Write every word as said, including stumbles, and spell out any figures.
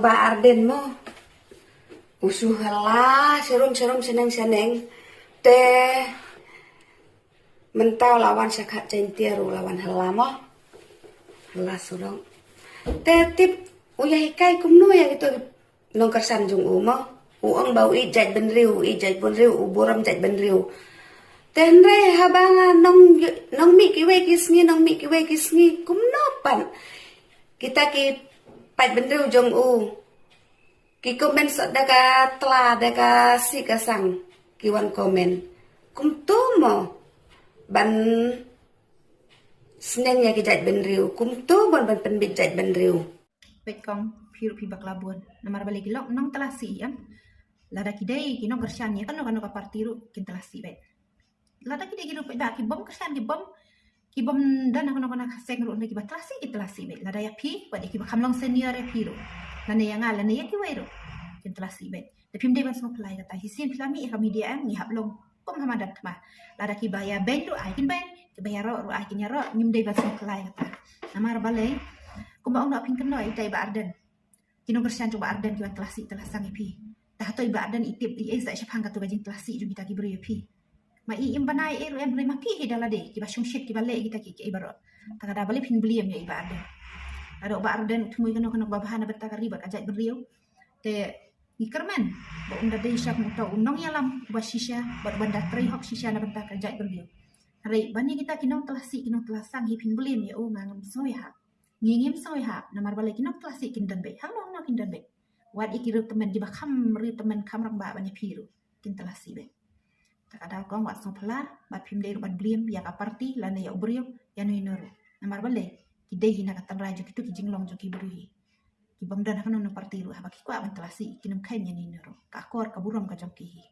Bah Ardent mo, u shu hela sharum sharum shaneng shaneng. Te mynta u la wan sha Khat Jaiñtia ruh, u la wan hela mo, hela surok. Te tip u ïa hikai kumno ïa kito nongkyrshan jong u mo. U ong ba u ïeit jaitbynriew, u ïeit jaitbynriew, u burom jaitbynriew. Te hynrei haba nga nong, nongmih kiwei ki sngi, nongmih kiwei ki sngi, kumno pat kita ki paidbynriew jong u ki comment sot da ka tla, da ka sih ka sang, ki wan comment. Kumto mo ban sneng ïa ki jaitbynriew, kumto ban, ban pynbeit jaitbynriew. Peit kong, phi ruh phi bakla bun. Namar balei ki long nongtlasih em. Lada ki dei ki nongkyrshan ïa kano kano ka party ruh kin tlasih beit. Lada ki dei ki ruh peit ba ki bym kyrshan, ki bym, ki bym don ha kano kano ka seng ruh, hynrei kiba tlasih kin tlasih beit. Lada ïa phi, wat ïa kiba kham long senior ïa phi ruh, lane ïa nga, lane ïa kiwei ruh, kin tlasih beit. Te phim dei ban sngewphylla ïa kata. Shisien phi la mih ha ka media em, ngi hap long kum ha madan thma. Lada kiba ïa beiñ ruh ai kin beiñ, kiba ïaroh ruh ai kin ïaroh, ngim dei ban sngewphylla ïa kata. Namar balei? Kumba ong noh, phin kynnoh ïa i Bah Ardent. Ki nongkyrshan jong Bah Ardent ki wan tlasih tlasang ïa phi. Te hato i Bah Ardent i tip ei ei sa shaphang kato ka jingtlasih jong kita ki briew ïa phi? Ma i im bnai ei ruh em, hynrei ma phi hi da lade kiba shongshit, kiba leh kita ki, ki ei baroh. Te ka da balei phin blame ïa i Bah Ardent? Lada u Bah Ardent u thmu ïa kano kano kaba bha na bynta ka ri bad ka jaitbynriew, te ngi kyrmen ba un da dei sha kumta u nongïalam uba shisha bad uban da trei hok shisha na bynta ka jaitbynriew. Hynrei ban ïa kita ki nongtlasih, ki nongtlasang hi phin blame ïa u, nga ngam sngewbha. Ngi ngim sngewbha, namar balei? Ki nongtlasih kin don beit, hangno hangno kin don beit. Wat ïa ki riewtymmen, kiba kham riewtymmen, kham rangbah ban ïa phi ruh, kin tlasih beit. Te ka daw kong, wat sngewphylla, bad phim dei ruh ban blame ïa ka party lane ïa u briew, ïa no ïa no ruh. Namar balei? Ki dei hi na ka tynrai jong kito ki jinglong jong ki briew hi. Ki bym don ha kano kano party ruh, haba ki kwah ban tlasih kin ym kheiñ ïa no ïa no ruh. Ka akor ka burom ka jong ki hi.